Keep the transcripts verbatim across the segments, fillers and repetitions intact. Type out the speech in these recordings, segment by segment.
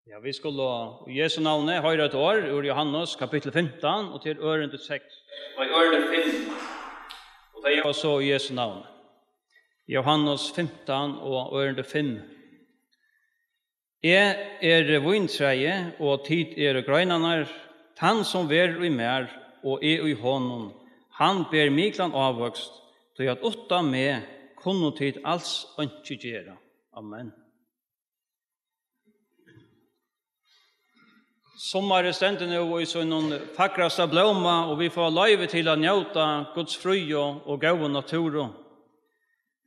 Ja, vit skulu í Jesu navni hoyra eitt orð úr Jóhannes, kapittul fimtan, og til ørindi seks. Og í ørindi fimm. Og tað er so í Jesu navni. Jóhannes fimtan og ørindi fimm. Eg eri víntræið, og tit eru greinarnar. Tann, sum verður í mær, og eg í honum, hann ber miklan ávøkst, tí at uttan meg kunnu tit als einki gera. Amen. Summarið stendur nú í sínum fagrasta blóma, og vit fáa loyvi til at njóta Guds fríu og góðu náttúru.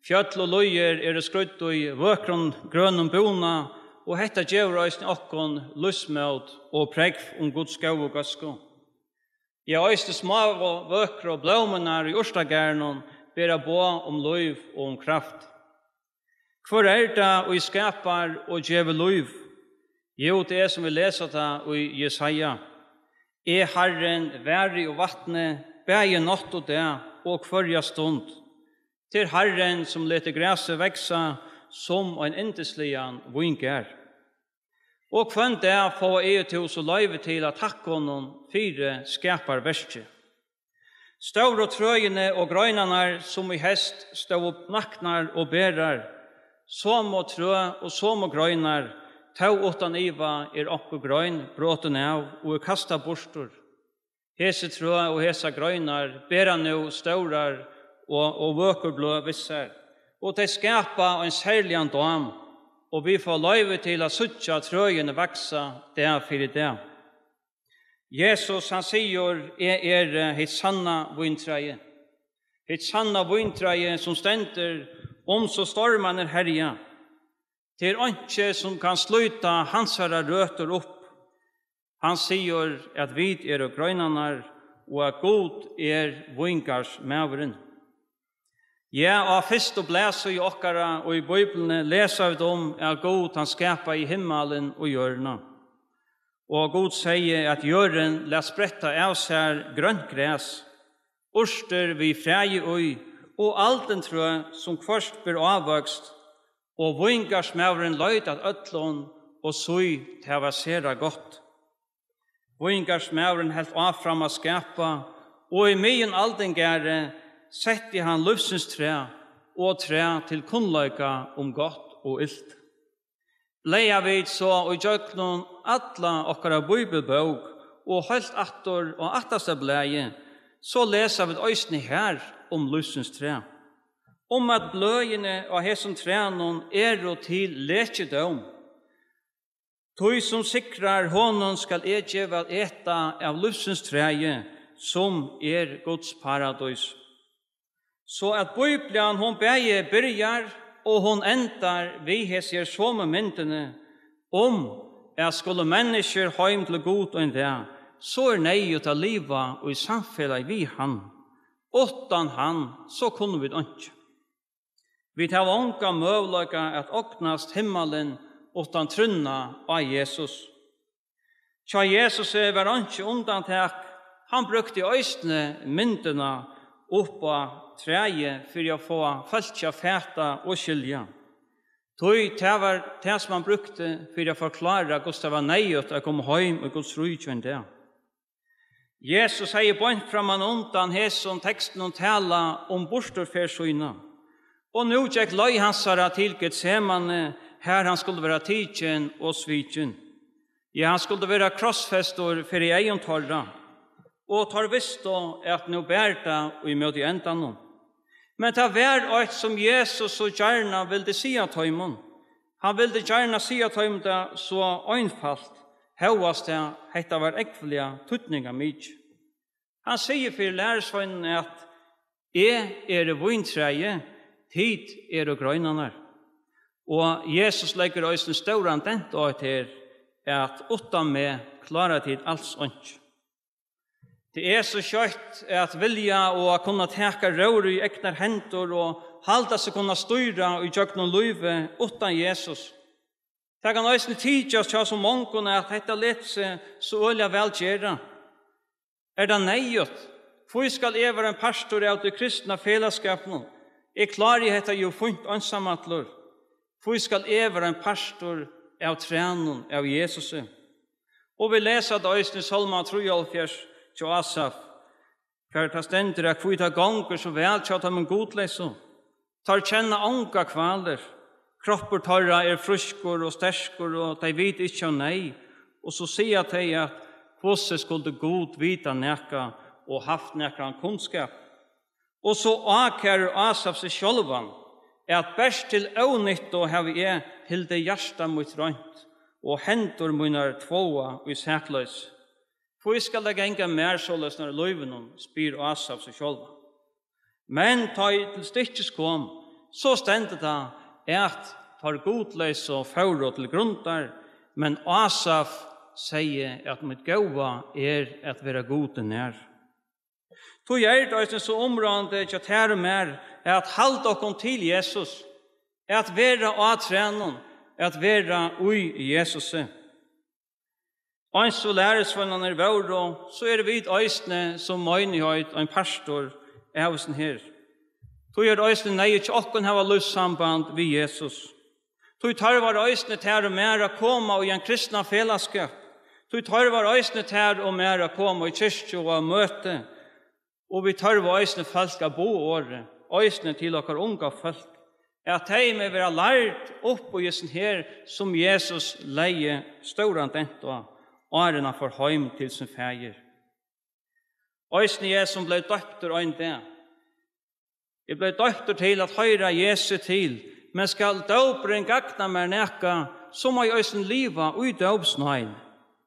Fjøll og líðir eru skrídd í vøkrum grønum búna, og hetta gevur eisini okkum lívsmót og prógv um Guds góðu góðsku. Ja, eisini smáu vøkru blómurnar í urtagarðinum bera boð um lív og um kraft. Hvør er tað, ið skapar og gevur lív? Jú, tað er, sum vit lesa tað í Jesaja: Eg, Harrin, vari og vatni, bæði nátt og dag og hvørja stund. Tað er Harrin, sum letur grasið vaksa sum ein yndisligan víngarð. Og hvønn dag fáa eg og tú so loyvi til at takka honum fyri skaparverkið. Stóru trøini og greinarnar, sum í heyst stóðu naknar og berar, somu trø og somu greinar, tó uttan iva er onkur grein brotin av og er kastað burtur. Hesi trø og hesar greinar bera nú stórar og, og vøkur bløð við sær, og tey skapa ein serligan dám, og vit fáa loyvi til at síggja trøini vaksa dag fyri dag. Jesus, hann sigur: Eg eri hitt sanna víntræið. Hitt sanna víntræið, sum stendur, um so stormarnir herja. Tað er einki, sum kann slíta hansara røtur upp. Hann sigur, at vit eru greinarnar, og at Gud er víngarðsmaðurin. Ja, á fyrstu blaðsíðu okkara og í Bíbliuni lesa vit um, at Gud, hann skapaði himmalin og jørðina. Og Gud segði, at jørðin læt spretta av sær grønt gras, urtir við fræi í, og aldin trø, sum hvørt ber ávøkst, og víngarðsmaðurin leit at øllum, og sí, tað var sera gott. Víngarðsmaðurin helt áfram at skapa, og í miðjum aldingarði setti hann lívsins træ, og træ til kunnleika um gott og ilt. Blaða vit so í gjøgnum alla okkara bíbelbók og heilt aftur á aftasta blaði, so lesa vit eisini har um lívsins træ, um at bløðini á hesum trænum eru til lekidóm. Tí sum sigrar, honum skal eg geva at eta av lívsins træi, sum er Guds paradís. So at Bíblian, hon bæði byrjar og hon endar við hesi her somu myndini um, at skulu menniskjur heim til Gud ein dag, so er neyðugt at liva í samfelagi við hann. Uttan hann, so kunnu vit einki. Vit hava ongan møguleika at ognast himmalin uttan trúnna á Jesus. Hjá Jesusi var einki undantak. Hann brúkti eisini myndina upp á træið fyri at fáa fólki at fata og skilja. Tí tað var tað, sum hann brúkti fyri at forklára, hvussu tað var neyðugt at koma heim í Guds ríki ein dag. Jesus hevði beint framman undan hesum tekstinum talað um burturferð sína. Og nú gekk leið hansara til Getsemane, har hann skuldi vera tikin og svikin. Ja, hann skuldi vera krossfestur fyri eygum teirra, og teir vistu, at nú bar tað ímóti endanum. Men tað var eitt, sum Jesus so gjarna vildi siga teimum. Hann vildi gjarna siga teimum tað so einfalt, hóast tað hetta var ógvuliga týdningarmikið. Hann sigur fyri lærisveinunum, at: Eg eri víntræið, tit eru greinarnar. Og Jesus leggur eisini stóran dent á hetta her, at: Uttan meg klára tit als einki. Tað er so skjótt at vilja og at kunna taka róður í egnar hendur og halda seg kunna stýra í gjøgnum lívið uttan Jesus. Tað kann eisini tykjast hjá so mongum, at hetta letur seg so øgiliga væl gera. Er tað neyðugt? Hví skal eg vera ein partur av tí kristna felagsskapinum? Eg klári hetta jú fínt einsamallur. Hví skal eg vera ein partur av trænum av Jesusi. Og vit lesa tað eisini í Sálma trýoghálvfjerðs hjá Asaf, har tað stendur, at hví tað gongur so væl hjá teimum gudleysu. Teir kenna ongar kvalir. Kroppur teirra er frískur og sterkur, og tey vita ikki av neyð. Og so siga tey, at hvussu skuldi Gud vita nakað og havt nakran kunnskap? Og so ákærir Asaf seg sjálvan, at bert til ónyttu havi eg hildið hjarta mítt reint, og hendur mínar tváað í sakloysi. Hví skal tað ganga mær soleiðis nær í lívinum, spyr Asaf seg sjálvan. Men tá ið til stykkis kom, so stendur tað, at teir gudleysu fóru til grundar, men Asaf segði, at mítt góða er at vera Gudi nær. Tí er tað eisini so umráðandi hjá tær og mær at halda okkum til Jesus, at vera á trænum, at vera í Jesusi. Eins og lærisveinarnir vóru, so eru vit eisini sum meinigheit ein partur av hesum her. Tí er eisini neyðugt hjá okkum at hava lívssamband við Jesus. Tí tørvar eisini tær og mær at koma í ein kristnan felagsskap. Tí tørvar eisini tær og mær at koma í kirkju og á møti. Og vit tørva eisini fólk at boða orðið, eisini til okkara unga fólk, at tey mega vera lærd upp í hesum her, sum Jesus legði stóran dent á, áðrenn hann fór heim til sín faðir. Eisini eg, sum bleiv doyptur ein dag. Eg bleiv doyptur til at hoyra Jesu til, men skal dópurin gagna mær nakað, so má eg eisini liva í dópsnáðini,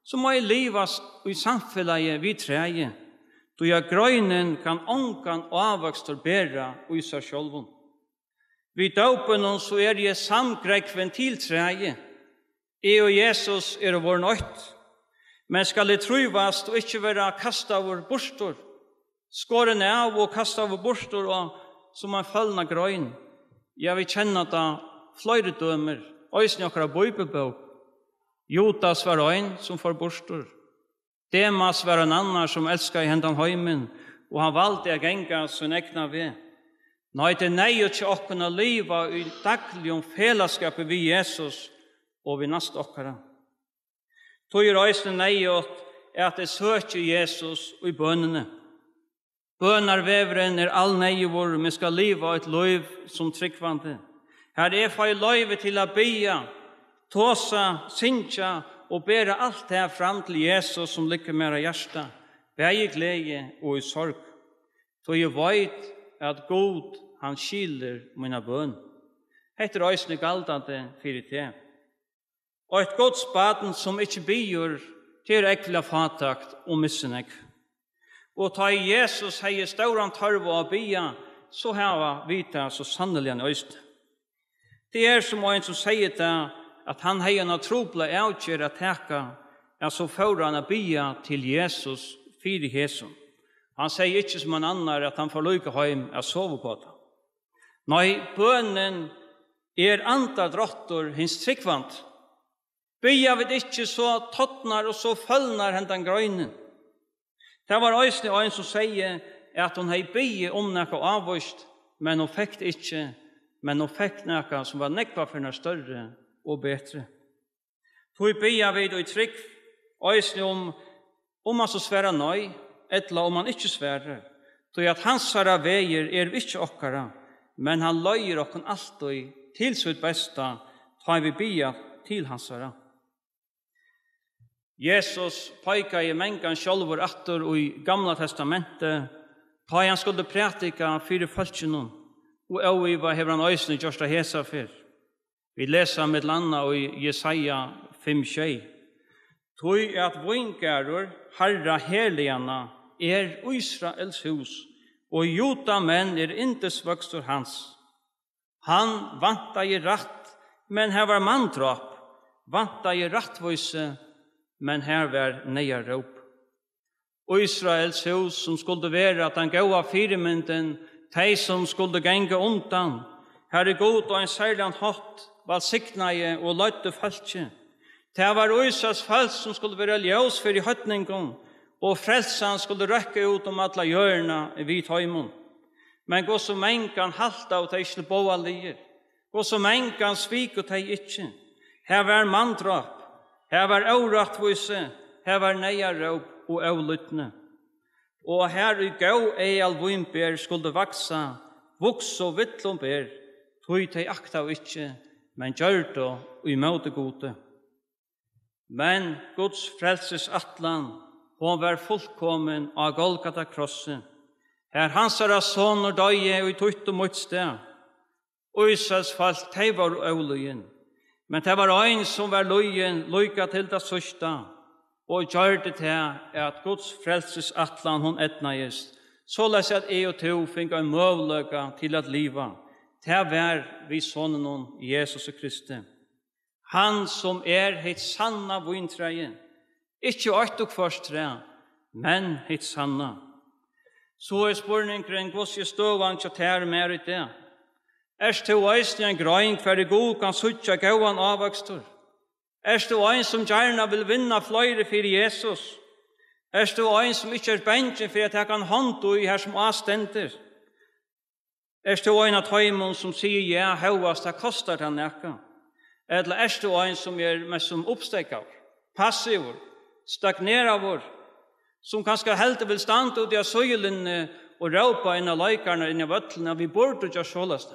so má eg liva s-, í samfelagi við træið, tí at greinin kann ongan ávøkstur bera í sær sjálvum. Við dópinum so eri eg samgrógvin til træið. Eg og Jesus eru vorðin eitt. Men skal eg trívast og ikki vera kastaður burtur, skorin av og kastaður burtur og sum ein følnað grein? Ja, vit kenna tað fleiri dømir, eisini í okkara bíbliubók. Judas var ein, sum fór burtur. Demas var ein annar, sum elskaði hendan heimin, og hann valdi at ganga sín egna veg. Nei, tað er neyðugt hjá okkum at liva í dagligum felagsskapi við Jesus og við næsta okkara. Tí er eisini neyðugt, at eg søki Jesus í bønini. Bønarvegurin er alneyðugur, um eg skal liva eitt lív sum trúgvandi, har eg fái loyvi til at biðja, tosa, syngja og bera alt tað fram til Jesus, sum liggur mær á hjarta, bæði í gleði og í sorg. Tí eg veit, at Gud, hann skilur mína bøn. Hetta er eisini galdandi fyri teg. Og eitt Guds barn, sum ikki biður, tað er ógvuliga fátækt og missir nógv. Og tá ið Jesus hevði stóran tørv á at biðja, so hava vit tað so sanniliga eisini. Tað er sum ein, sum segði tað, at hann hevði eina trupla avgerð at taka, at so fór hann at biðja til Jesus fyri hesum. Hann segði ikki sum ein annar, at hann fór líka heim at sova uppá tað. Nei, bønin er andadráttur hins trúgvandi. Biðja vit ikki, so tornar og so følnar hendan greinin. Tað var eisini ein, sum segði, at hon hevði biðið um nakað ávíst, men hon fekk tað ikki, men hon fekk nakað, sum var nógva ferð størri og betri. Tí biðja vit í trúgv, eisini um, um hann so svarar nei, ella um hann ikki svarar, tí at hansara vegir eru ikki okkara, men hann leiðir okkum altíð til sítt besta, tá ið vit biðja til hansara. Jesus peikaði mangan sjálvur aftur í Gamla Testamenti, tá ið hann skuldi prædika fyri fólkinum, og óivað hevur hann eisini gjørt tað hesa ferð. Vit lesa millum annað í Jesaja fimm sjey: Tí at víngarður Harra herliganna er Ísraels hús, og Juda menn er yndisvøkstur hans. Hann væntaði rætt, men har var manndráp, væntaði rættvísi, men har var neyðaróp. Ísraels hús, sum skuldi vera tann góða fyrimyndin, tey, sum skuldu ganga undan, har ið Gud á ein serligan hátt vælsignaði og leiddi fólkið. Tað var Ísraels fólk, sum skuldi vera ljós fyri heidningum, og frelsan skuldi røkka út um alla jørðina við teimum. Men hvussu mangan haltaðu tey ikki til báðar liðir, hvussu mangan sviku tey ikki. Her var manndráp, her var órættvísi, her var neyðaróp og ólýdni. Og har í góð eðal vínber skuldu vaksa, vuksu villum ber, tí tey aktaðu ikki, men gjørdu í móti Gudi. Men Guds frelsis ætlan, hon var fullkomin á Golgata krossi, har hansara sonur doyði í títt og mítt stað. Ísraels fólk, tey vóru ólýðin, men tað var ein, sum var lýðin líka til tað síðsta, og gjørdi tað, at Guds frelsis ætlan, hon eydnaðist, soleiðis at eg og tú fingu ein møguleika til at liva. Tað var við Soninum Jesusi Kristi. Hann, sum er hitt sanna víntræið, ikki eitt og hvørt træ, men hitt sanna. So er spurningurin, hvussu er støðan hjá tær og mær í dag? Ert tú eisini ein grein, hvar í Gud kann síggja góðan ávøkstur? Ert tú ein, sum gjarna vil vinna fleiri fyri Jesus? Ert tú ein, sum ikki er bangin fyri at taka ein hond í, har sum ástendur? Ert tú ein av teimum, sum sigur ja, hóast tað kostar tað nakað? Ella ert tú ein, sum er mest sum uppsteðgaður, passivur, stagneraður, sum kanska heldur vil standa úti á síðulinjuni og rópa inn á leikararnar, inn á vøllin, at vit burdu gjørt soleiðis?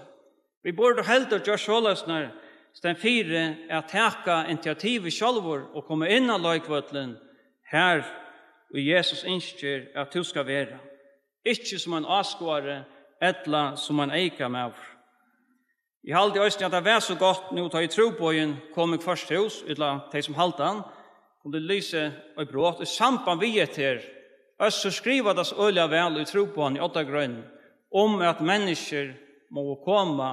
Vit burdu heldur gjørt soleiðis, í staðin fyri at taka initiativið sjálvur og koma inn á leikvøllin, har ið Jesus ynskir, at tú skal vera. Ikki sum ein áskoðari ella sum ein eykamaður. Eg haldi eisini, at tað var so gott nú, tá ið trúboðin kom í hvørt hús, ella tey, sum halda hann, kundu lisið eitt brot í samband við hetta her. Øssur skrivar tað so øgiliga væl í Trúboðanum í Oddagrein, um at menniskjur mugu koma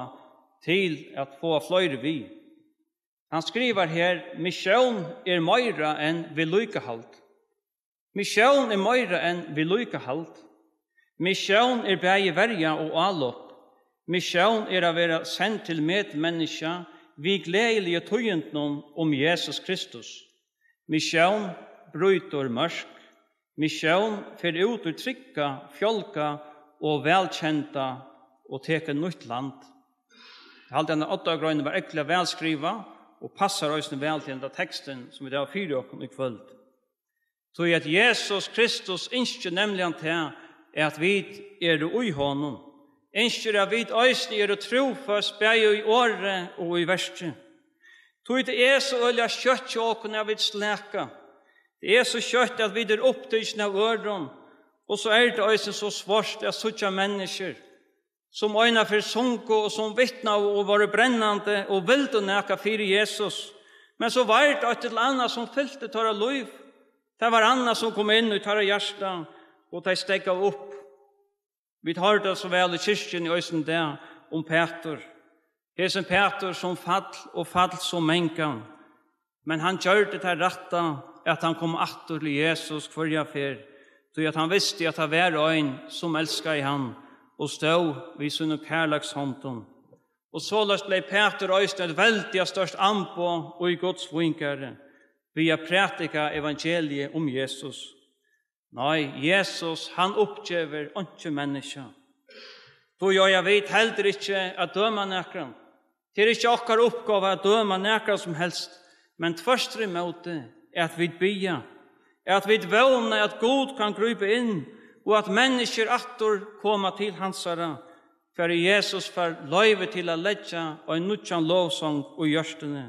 til at fáa fleiri við. Hann skrivar her: Missión er meira enn viðlíkahald. Missión er meira enn viðlíkahald. Missión er bæði verja og álop. Missión er at vera send til medmenniskja við gleðiligu tíðindunum um Jesus Kristus. Missión brýtur mørk. Missión fer út í trygga, fjálga og vælkenda og tekur nýtt land. Eg haldi, at Oddagreinin var ógvuliga væl skrivað og passar eisini væl til henda tekstin, sum vit hava fyri okkum í kvøld. Tí at Jesus Kristus ynskir nemliga tað, at vit eru í honum. Ynskir, at vit eisini eru trúføst, bæði í orði og í verki. Tí tað er so øgiliga skjótt hjá okkum, at vit slaka. Tað er so skjótt, at vit eru upptikin av øðrum, og so er tað eisini so svárt at síggja menniskjur, sum einaferð sungu og sum vitnaðu og vóru brennandi og vildu nakað fyri Jesus. Men so var tað eitt ella annað, sum fylti teirra lív. Tað var annað, sum kom inn í teirra hjarta, og tey steðgaðu upp. Vit hoyrdu tað so væl í kirkjuni eisini í dag um Pætur. Hesin Pætur, sum fall og fall so mangan. Men hann gjørdi tað rætta, at hann kom aftur til Jesus hvørja ferð, tí at hann visti, at tað var ein, sum elskaði hann og stóð við sínum kærleikshondum. Og soleiðis bleiv Pætur eisini eitt veldiga stórt amboð í Guds víngarði, við at prædika evangeliið um Jesus. Nei, Jesus, hann uppgevur einki menniskja. Tí eiga vit heldur ikki at døma nakran. Tað er ikki okkara uppgáva at døma nakran sum helst, men tvørturímóti, at vit biðja, at vit vóna, at Gud kann grípa inn, og at menniskjur aftur koma til hansara, fyrr enn Jesus fær loyvi til at leggja ein nýggjan lovsong í hjørtuni,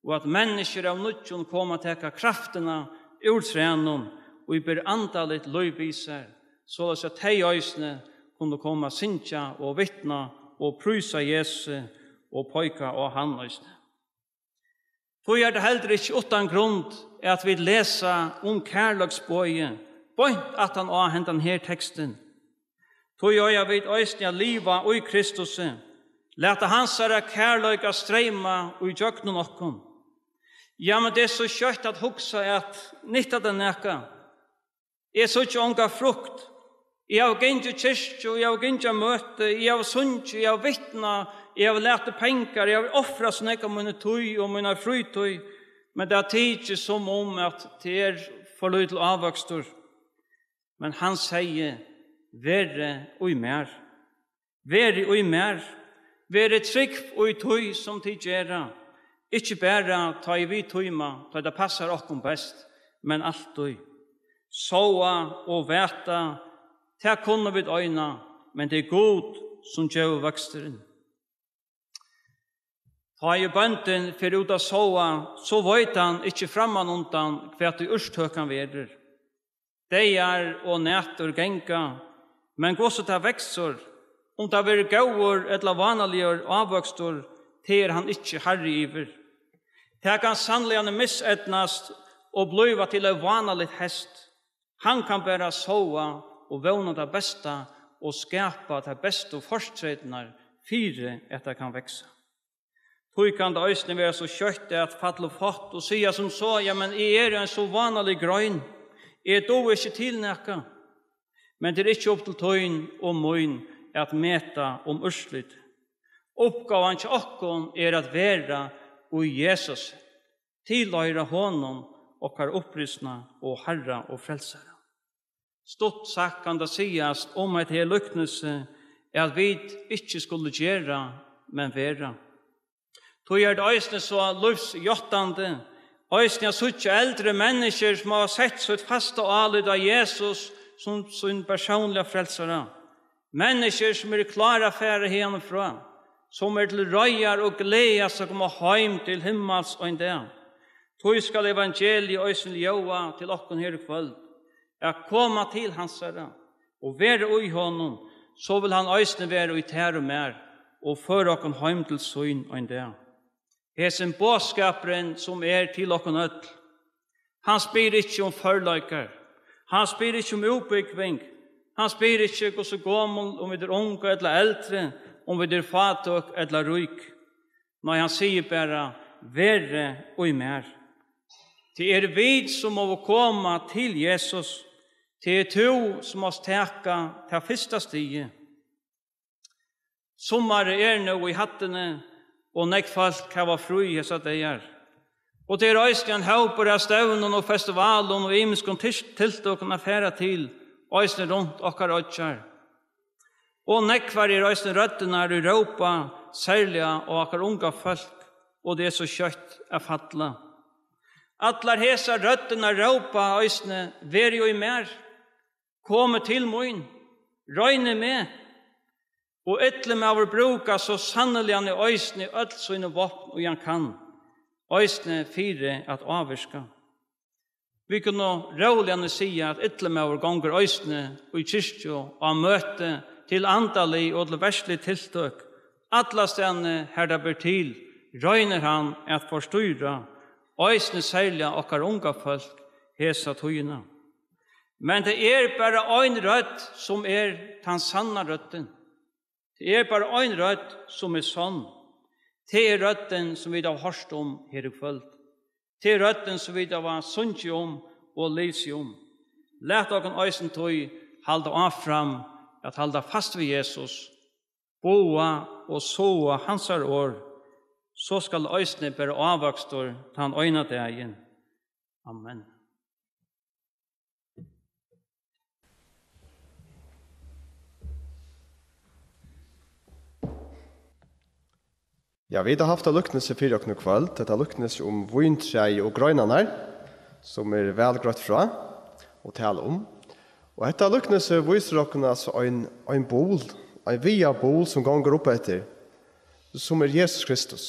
og at menniskjur av nýggjum koma at taka kraftina úr trænum, ið ber andaligt lív við sær, soleiðis at tey eisini kunnu koma at syngja og vitna og prísa Jesusi og peika á hann eisini. Tí er tað heldur ikki uttan grund, at vit lesa um kærleiksboðið, beint aftan á hendan her tekstin. Tí eiga vit eisini at liva í Kristusi, lata hansara kærleika streyma í gjøgnum okkum. Ja, men tað er so skjótt at hugsa, at nyttar tað nakað? Eg síggi onga frukt. Eg havi gingið í kirkju, eg havi gingið á møti, eg havi sungið, eg havi vitnað, eg havi latið pengar, eg havi ofrað so nógv av míni tíð og mína frítíð, men tað er tikið, sum um at tað er for lítil ávøkstur. Men hann segði: Verið í mær. Verið í mær, verið trúgv í tí, sum tit gera. Ikki bara tá ið vit tíma, tá ið tað passar okkum best, men altíð. Sáa og væta, tað kunnu vit eina, men tað er Gud, sum gevur vøksturin. Tá ið bóndin fer út at sáa, so veit hann ikki frammanundan, hvat ið úrtøkan verður. Dagar og nætur ganga, men hvussu tað veksur, um tað verður góður ella vánaligur ávøkstur, tað er hann ikki harri yvir. Tað kann sanniliga miseydnast og blíva til eitt vánaligt hest. Hann kann bara sáa og vóna tað besta og skapa tær bestu fortreytirnar fyri, at tað kann vaksa. Tí kann tað eisini vera so skjótt at falla upphátt og siga sum so: "Ja, men eg eri ein so vánalig grein. Eg dugi ikki til nakað." Men tað er ikki upp til tín og mín at meta um úrslit. Uppgávan hjá okkum er at vera í Jesus, tilhoyra honum, okkara upprisna og Harra og Frelsara. Stutt sagt kann tað sigast um hetta her líknisi, at vit ikki skulu gera, men vera. Tí er tað eisini so lívsjáttandi, eisini at síggja eldri menniskjur, sum hava sett sítt fasta álit á Jesus sum sín persónliga frelsara. Menniskjur, sum eru klár at fara hiðani frá, sum eru til reiðar og gleðast at koma heim til himmals ein dag. Tí skal evangeliið eisini ljóða til okkum her í kvøld, at koma til hansara og vera í honum, so vil hann eisini vera í tær og mær og føra okkum heim til sín ein dag. Hesin boðskapurin, sum er til okkum øll, hann spyr ikki um førleikar, hann spyr ikki um útbúgving, hann spyr ikki, hvussu gomul, um vit eru ung ella eldri, um vit eru fátøk ella rík. Nei, hann sigur bara: "Verið í mær." Tað eru vit, sum mugu koma til Jesus. Tað er tú, sum mást taka tað fyrsta stigið. Summarið er nú í hæddini, og nógv fólk hava frí hesar dagar. Og tað er eisini ein hópur av stevnum og festivalum og ymiskum tis-, tiltøkum at fara til, eisini runt okkara oyggjar. Og nógvar eru eisini røddirnar, ið rópa serliga á okkara unga fólk, og tað er so skjótt at falla. Allar hesar røddirnar rópa eisini: "Verið í mær, komið til mín, roynið meg." Og illimaður brúkar so sanniliga eisini øll síni vápn, ið hann kann, eisini fyri at ávirka. Vit kunnu róliga siga, at illimaður gongur eisini í kirkju, á møti, til andalig og til verðslig tiltøk. Allastaðni, har tað ber til, roynir hann at forstýra, eisini serliga okkara unga fólk, hesa tíðina. Men tað er bara ein rødd, sum er tann sanna røddin. Tað er bara ein rødd, sum er sonn. Tað er røddin, sum vit hava hoyrt um her í kvøld. Tað er røddin, sum vit hava sungið um og lisið um. Lat okkum eisini tí halda áfram at halda fast við Jesus, boða og sáa hansara orð, so skal eisini bera ávøkstur tann eina dagin. Amen. Ja, vit hava havt eitt líknilsi fyri okkum í kvøld, hetta líknilsi um víntræið og greinarnar, sum er væl greitt frá og talað um. Og hetta líknilsi vísir okkum altso ein, ein bul, ein viðarbul, sum gongur upp eftir, sum er Jesus Kristus.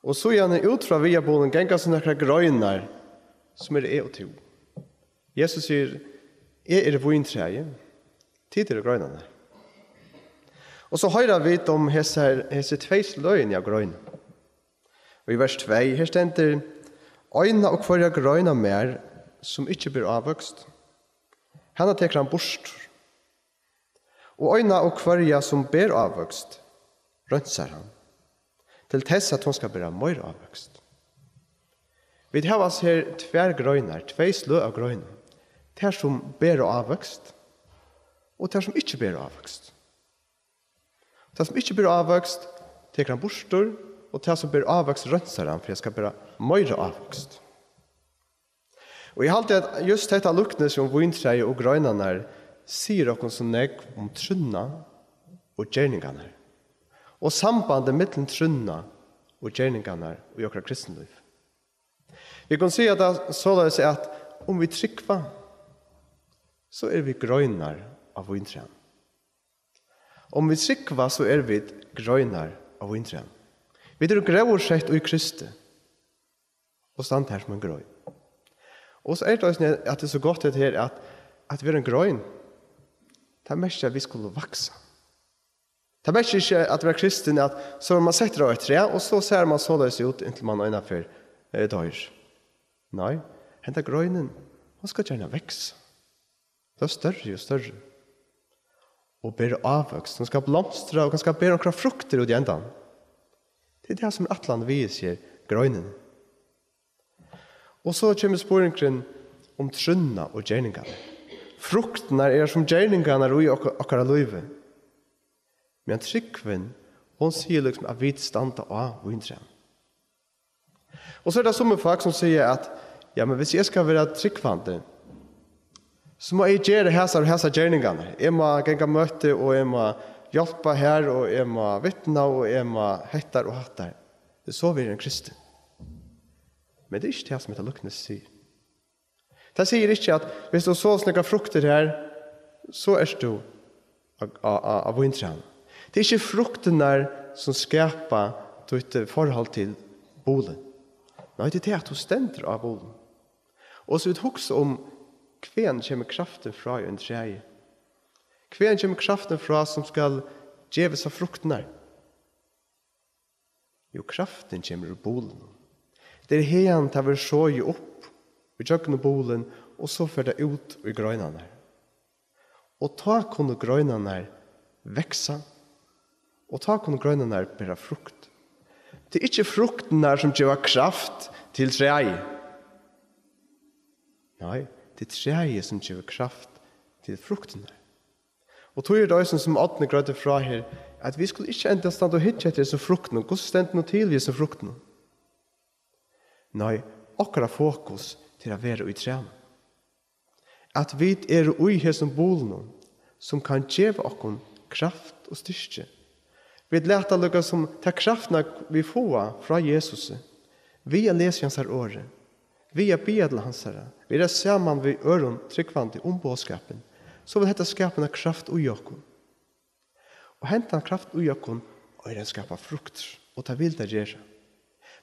Og síðani út frá viðarbulinum ganga so nakrar greinar, sum eru eg og tú. Jesus sigur: "Eg eri víntræið, tit eru greinarnar." Og so hoyra vit um hesar, hesi tvey sløgini av greinum. Og í vers tvey, her stendur: "Eina og hvørja grein av mær, sum ikki ber ávøkst, hana tekur hann burtur. Og eina og hvørja, sum ber ávøkst, reinsar hann, til tess at hon skal bera meira ávøkst." Vit hava altso her tvær greinar, tvey sløg av greinum. Tær, sum bera ávøkst, og tær, sum ikki bera ávøkst. Tað, sum ikki ber ávøkst, tekur hann burtur, og tað, sum ber ávøkst, reinsar hann, fyri at skal bera meira ávøkst. Og eg haldi, at júst hetta líknilsi um víntræið og greinarnar sigur okkum so nógv um trúnna og gerningarnar, og sambandið millum trúnna og gerningarnar í okkara kristinlív. Vit kunnu siga tað soleiðis, at um vit trúgva, so eru vit greinar á víntrænum. Um vit trúgva, so eru vit greinar á víntrænum. Vit eru gróðursett í Kristi og standa har sum ein grein. Og so er tað eisini, at tað er so gott, hetta her, at, at vera ein grein, tað merkir, at vit skulu vaksa. Tað merkir ikki at vera kristin, at so er mann settur á eitt træ, og so sær mann soleiðis út, inntil mann einaferð, eh, doyr. Nei, henda greinin, hon skal gjarna vaksa. Blíva størri og størri. Og bera ávøkst. Hon skal blomstra, og hon skal bera onkrar fruktir út í endan. Tað er tað, sum er ætlanin við hesi her greinini. Og so kemur spurningurin um trúnna og gerningar. Fruktirnar eru sum gerningarnar í ok-, okkara lívi. Men trúgvin, hon sigur, liksom, at vit standa á víntrænum. Og so er tað summi fólk, sum siga, at, ja, men viss eg skal vera trúgvandi, so má eg gera hasar og hasar gerningarnar. Eg má ganga møti, og eg má hjálpa har, og eg má vitna, og eg má hettar og hattar. So verði eg ein kristin. Men tað er ikki tað, sum hetta líknið sigur. Tað sigur ikki, at viss tú sá nakrar fruktir her, so ert tú á, á, á, á víntrænum. Tað er ikki fruktirnar, sum skapa títt, eh, forhold til bulin. Nei, tað er tað, at tú stendur á bulinum. Og so vit hugsa um, hvaðani kemur kraftin frá í einum træi? Hvaðani kemur kraftin frá, sum skal geva hesar fruktirnar? Jú, kraftin kemur úr bulinum. Tað er haðani, tað verður soðið upp í gjøgnum bulin, og so fer tað út í greinarnar. Og tá kunnu greinarnar vaksa, og tá kunnu greinarnar bera frukt. Tað er ikki fruktirnar, sum geva kraft til træið. Nei, tað er træið, sum gevur kraft til fruktirnar. Og tí er tað eisini, sum Árni greiddi frá her, at vit skulu ikki endiga standa og hyggja eftir hesum fruktunum. Hvussu stendur nú til við hesum fruktunum? Nei, okkara fokus til at vera í trænum. At vit eru í hesum bulinum, sum kann geva okkum kraft og styrki. Vit lata líka sum ta kraftina, vit fáa frá Jesusi, við at lesa hansara orði, við at biðja til hansara, vera saman við øðrum trúgvandi um boðskapin, so vil hetta skapa eina kraft í okkum. Og hendan kraft í okkum, og er at skapa fruktir, og tað vil tað gera.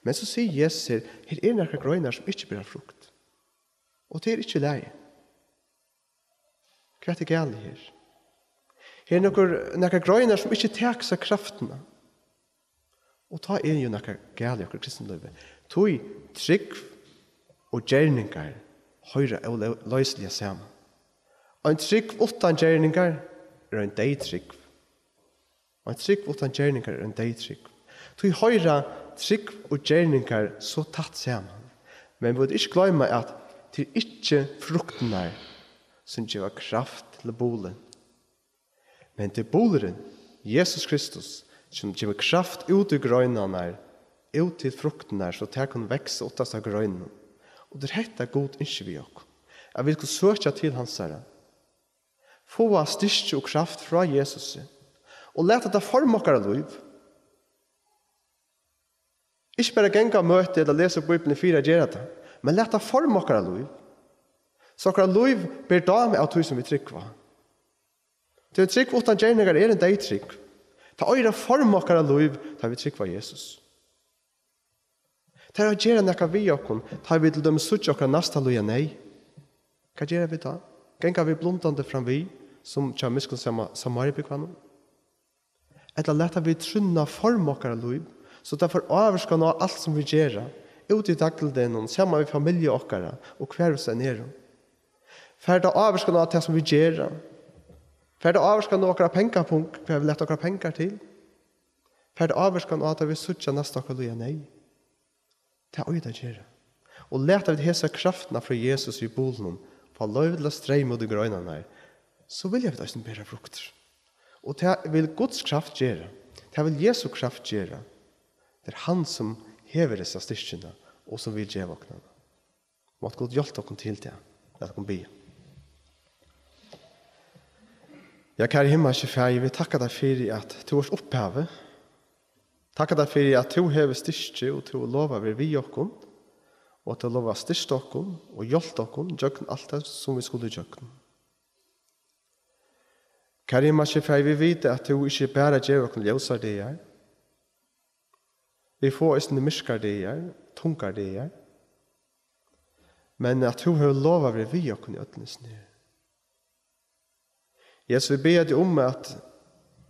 Men so sigur Jesus her, her eru nakrar greinar, sum ikki bera frukt. Og tað er ikki í lagi. Hvat er galið her? Her eru nakrar, nakrar greinar, sum ikki taka sær kraftina. Og tá er jú nakað galið í okkara kristinlívi. Tí trúgv og gerningar hoyra óloysiliga saman. Ein trúgv uttan gerningar er ein deyð trúgv. Ein trúgv uttan gerningar er ein deyð trúgv. Tí hoyra trúgv og gerningar so tætt saman. Men vit ikki gloyma, at tað er ikki fruktirnar, sum geva kraft til bulin. Men tað er bulurin, Jesus Kristus, sum gevur kraft út í greinarnar, út til fruktirnar, so tær kunnu vaksa uttast á greinunum. Og tað er hetta, Gud ynskir við okkum, at vit skulu søkja til hansara, fáa styrki og kraft frá Jesusi, og lata tað forma okkara lív. Ikki bara ganga á møti ella lesa Bíbliuna fyri at gera tað, men lat tað forma okkara lív. So okkara lív ber dám av tí, sum vit trúgva. Tí ein trúgv uttan gerningar er ein deyð trúgv. Tað eigur at forma okkara lív, tá vit trúgva Jesus. Tað er at gera nakað við okkum, tá vit til dømis síggja okkara næsta líða neyð. Hvat gera vit tá? Ganga vit blundandi fram við, sum hjá miskunnsama Samariabúgvanum? Ella lata vit trúnna forma okkara lív, so tað fær ávirkan á alt, sum vit gera, úti í dagligdegnum, saman við familju okkara og hvar vit enn eru? Fær tað ávirkan á tað, sum vit gera? Fær tað ávirkan á okkara pengapung, hvar vit lata okkara pengar til? Fær tað ávirkan á tað, vit síggja næsta okkara líða neyð? Tað eigur tað at gera. Og lata vit hesa kraftina frá Jesus í bulinum fáa loyvi til at streyma út í greinarnar, so vilja vit eisini bera fruktir. Og tað vil Guds kraft gera. Tað vil Jesu kraft gera. Tað er hann, sum hevur hesa styrkina og sum vil geva okkum hana. Mátti Gud hjálpa okkum til tað. Lat okkum biðja. Ja, kæri himmalski Faðir, vit takka tær fyri, at tú ert upphavið. Takka tær fyri, at tú hevur styrki, og tú lovar at vera við okkum, og at tú lovar at styrkja okkum og hjálpa okkum gjøgnum alt tað, sum vit skulu gjøgnum. Kæri Himmalski Faðir, vit vita, at tú ikki bara gevur okkum ljósar dagar. Vit fáa eisini myrkar dagar, tungar dagar. Men at tú hevur lovað at vera við okkum í øllum hesum her. Jesus, vit biðja teg um, at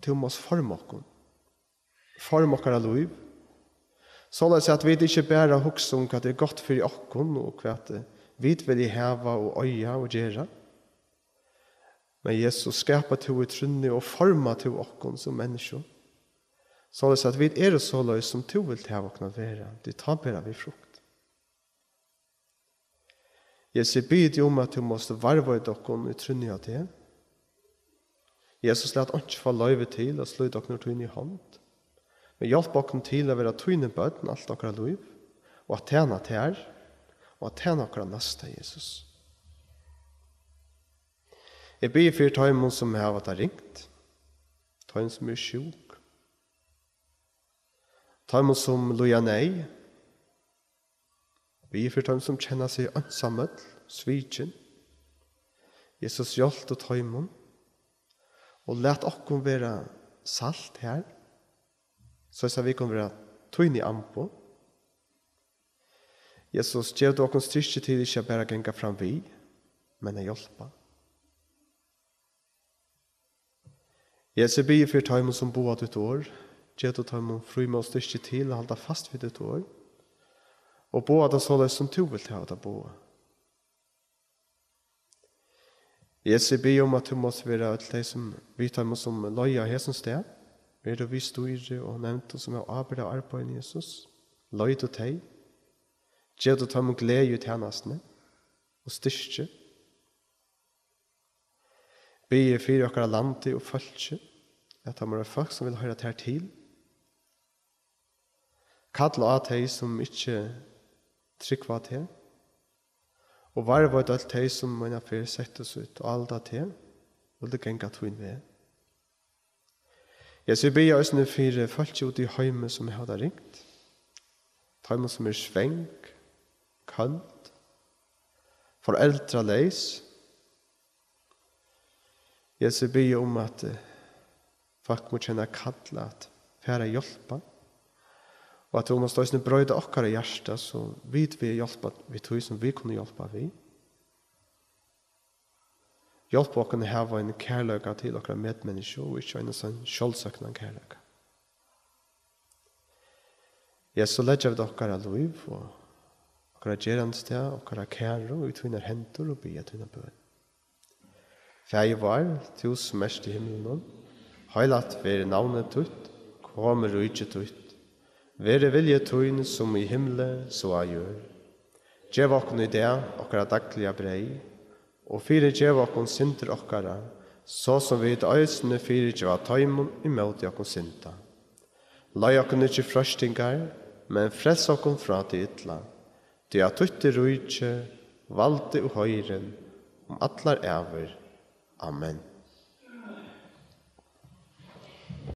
tú mást forma okkum. Forma okkara lív. Soleiðis at vit ikki bara hugsa um, hvat er gott fyri okkum og hvat, eh, vit vilja hava og eiga og gera. Men Jesus, skapa tú í trúnni og forma tú okkum sum menniskju. Soleiðis at vit eru soleiðis, sum tú vilt hava okkum at vera. Tí tá bera vit frukt. Jesus, eg biði teg um, at tú mást varðveita okkum í trúnni á teg. Jesus, lat einki fáa loyvi til at slíta okkum úr tíni hond. Men hjálp okkum til at vera tíni børn alt okkara lív, og at tæna tær, og at tæna okkara næsta, Jesus. Eg biði fyri teimum, sum hava tað ringt, teimum, sum eru sjúk, teimum, sum líða neyð, biði fyri teimum, sum kenna seg einsamøll, svikin. Jesus, hjálp tú teimum, og lat okkum vera salt her, soleiðis at vit kunnu vera tíni amboð. Jesus, gev tú okkum styrki til ikki at bara ganga fram við, men at hjálpa. Jesus, eg biði fyri teimum, sum boða títt orð. Gev tú teimum frímót og styrki til at halda fast við títt orð og boða tað soleiðis, sum tú vilt hava tað boðað. Jesus, eg biði um, at tú mást vera øll tey, sum við teimum, sum leiða á hesum stað. Ver tú við stýri og nevndir, sum hava ábyrgd av arbeiðinum, Jesus. Leið tú tey. Gev tú teimum gleði í tænastuni og styrki. Biði fyri okkara landi og fólki, at teir eru fólk, sum vil hoyra tær til. Kalla á tey, sum ikki trúgva á teg, og varðveit øll tey, sum eina ferð settu sítt álit á teg og vildu ganga tín veg. Jesus, eg biði eisini fyri fólki úti í heimi, sum hava tað ringt, teimum, sum eru svang, køld, foreldraleys. Jesus, eg biði um, at, eh, fólk má kenna kall at fara at hjálpa, og at tú mást eisini broyta okkara hjarta, so vit vilja hjálpa við tí, sum vit kunnu hjálpa við. Hjálp okkum at hava ein kærleika til okkara medmenniskju og ikki ein sånn sjálvsøknan kærleika. Ja, so leggja vit okkara lív og okkara gerandisdag, okkara kæru í tínar hendur og biðja tína bøn. Faðir vár, tú sum ert í himlunum, heilagt verði navnið títt, komi ríki títt, verði vilji tín sum í himli, so á jørð. Gev okkum í dag okkara dagliga breyð, og fyrigev okkum syndir okkara, so sum vit eisini fyrigeva teimum, ið móti okkum synda. Leið okkum ikki í freistingar, men frels okkum frá tí illa. Tí at títt er ríki, valdið og heiðurin um allar ævir. Amen.